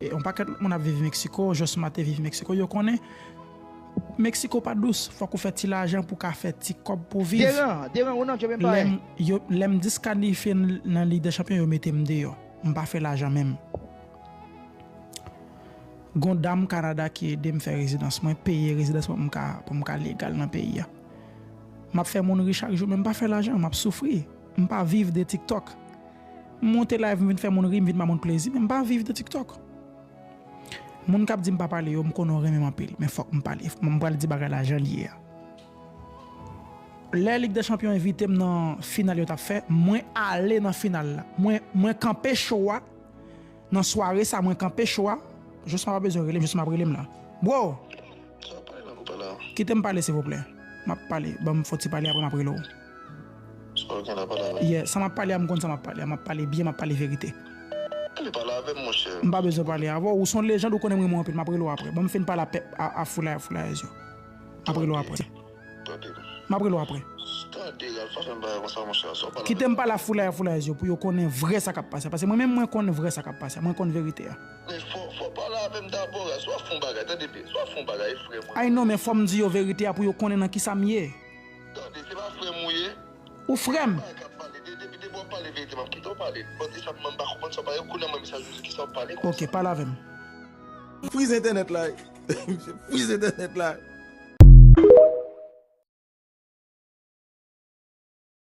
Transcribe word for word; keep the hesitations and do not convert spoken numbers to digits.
Yon pakèt moun ap viv Meksiko, Josma te viv Meksiko, yo konnen Meksiko pa dous, fòk ou fè ti lajan pou ka fè ti kòb pou viv. Deran, Deran, ou nan Job Empire. Lè m, yo, lè m diskalifye n- nan Lig dè Chanpyon, yo mete m deyò. M pa fè lajan menm. Gon dam Kanada ki ede m fè rezidans mwen, peye rezidans mwen pou m ka, pou m ka legal nan peyi a. M ap fè moun ri chak jou, men m pa fè lajan, m ap soufri. M pa viv de TikTok. M monte live, m vin fè moun ri, m vin ba moun plezi, men m pa viv de TikTok. Moun k ap di m pa pale yo, m konnen yo renmen m anpil, men fòk m pale. M pral di bagay la jan l ye a. Lè Lig dè Chanpyon envite m nan final yo t ap fè, mwen ale nan final la. Mwen, mwen kanpe show a. Nan sware sa, mwen kanpe show a. Josma pa bezwen rele m, Josma ap rele m la. Bro! Sa w ap pale la pou pale a? Kite m pale, silvouplè. M ap pale. Ban m fon ti pale, apre m ap rele w. Sa w gen la, pale avè m. Yeah, sa m ap pale a, m konn sa m ap pale a. M ap pale byen, m ap pale verite. Ann pale avè m, monchè. M pa bezwen pale avè w. Ou se yon lejand, ou konnen m renmen w anpil. M ap rele w apre. Ban m fin pale a pèp, a, a Foulay, a Foulayèz yo. M ap rele w apre. Tande. M ap rele w apre. Tande, Ralph, pa fè m bagay konsa, monchè. Sa w pale avè m. Kite m pale a Foulay, a Foulayèz yo pou yo konnen vrè sa k ap pase. Paske mwen menm, mwen konn vrè sa k ap pase. Mwen konn verite a. Men fò, fò w pale avè m dabò, Ralph. Si w ap fè yon bagay, tande byen. Si w ap fè yon bagay, frè mwen. Ay non, men fò m di yo verite a pou yo konnen nan kisa m ye. Tande, se pa frè m ou ye? Ou frè m. Bagay k ap pale, de- depi, depi w ap pale verite, m ap kite w pale. Bon, se sa m pa konprann sa w pale. Kounye a mwen, mesaj ou di, kisa w ap pale konsa? Ok, pale avè m. Friz entènèt la. Misye friz entènèt la.